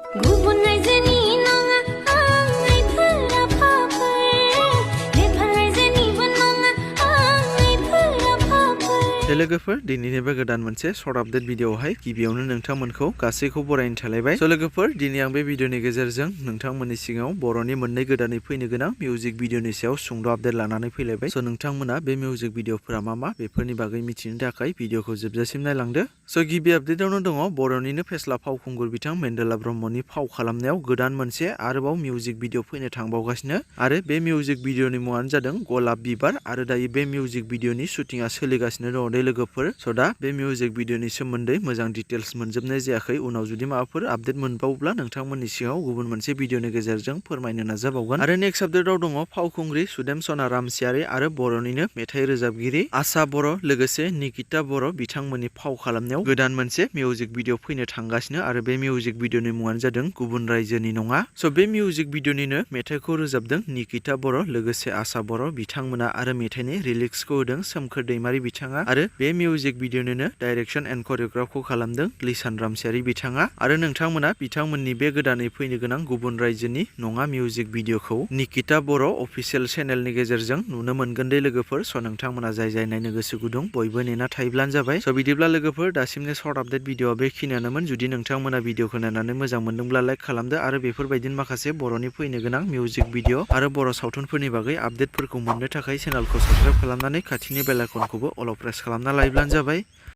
Gubun Rainwni Nonga Angai Phula Phapai Nepal Rainwni Nonga Angai Phula Phapai लोगोफोर दिनैनि बे गोदान मोनसे सर्ट आपडेट भिडिअआवहाय गिबियावनो नोंथांमोनखौ गासैखौ बरायनो थालायबाय। लोगोफोर दिनै आं बे भिडिअनि गेजेरजों नोंथांमोननि सिगाङाव बर'नि मोननै गोदानै फैनो गोनां मिउजिक भिडिअनि सायाव सुंद' आपडेट लानानै फैलायबाय। नोंथांमोना बे मिउजिक भिडिअफोरा मा बेफोरनि बागै मिथिनो थाखाय भिडिअखौ जोबजासिम नायलांदो। गिबि आपडेटआवनो दङ बर'निनो फेस्ला फावखुंगुर बिथां मेन्देला ब्रह्मनि फाव खालामनायाव गोदान मोनसे आरोबाव मिउजिक भिडिअ फैनो थांबावगासिनो आरो बे मिउजिक भिडिअनि मुङानो जादों गलाब बिबार आरो दायो बे मिउजिक भिडिअनि शुटिंआ सोलिगासिनो दङ लोगोफोर। दा बे मिउजिक भिडिअनि सोमोन्दै मोजां डिटेल्स मोनजोबनाय जायाखै। उनाव जुदि माबाफोर आपडेट मोनबावोब्ला नोंथांमोननि सिगाङाव गुबुन मोनसे भिडिअनि गेजेरजों फोरमायनो नाजाबावगोन। आरो नेक्स्ट आपडेटआव दङ फावखुंग्रि सुदेम सना रामसियारि आरो बर'निनो मेथाइ रोजाबगिरि आशा बर' लोगोसे निकिता बर' बिथांमोननि फाव खालामनायाव गोदान मोनसे मिउजिक भिडिअ फैनो थांगासिनो आरो बे मिउजिक भिडिअनि मुङानो जादों गुबुन रायजोनि नङा। बे मिउजिक भिडिअनिनो मेथाइखौ रोजाबदों निकिता बर' लोगोसे आशा बर' बिथांमोना आरो मेथाइनि रिलिक्सखौ होदों सोमखोर दैमारि बिथाङा आरो बे मिउजिक भिडिअनिनो डाइरेक्सन एन्ड करिय'ग्राफखौ खालामदों लिसान रामसियारि बिथाङा आरो नोंथांमोना बिथांमोननि बे गोदानै फैनो गोनां गुबुन रायजोनि नङा मिउजिक भिडिअखौ निकिता बर' अफिसियेल चेनेलनि गेजेरजों नुनो मोनगोन दे लोगोफोर। नोंथांमोना जाय नायनो गोसो गुदुं बयबो नेना थायोब्लानो जाबाय। बिदिब्ला लोगोफोर दासिमनि सर्ट आपडेट भिडिअआ बेखिनियानोमोन। जुदि नोंथांमोना भिडिअखौ नायनानै मोजां मोनदोंब्ला लाइक खालामदो आरो बेफोरबायदिनो माखासे बर'नि फैनो गोनां मिउजिक भिडिअ आरो बर' सावथुनफोरनि बागै आपडेटफोरखौ मोननो थाखाय चेनेलखौ साबस्क्राइब खालामनानै खाथिनि बेल आइकनखौबो अल प्रेस खालामना लायोब्लानो जाबाय।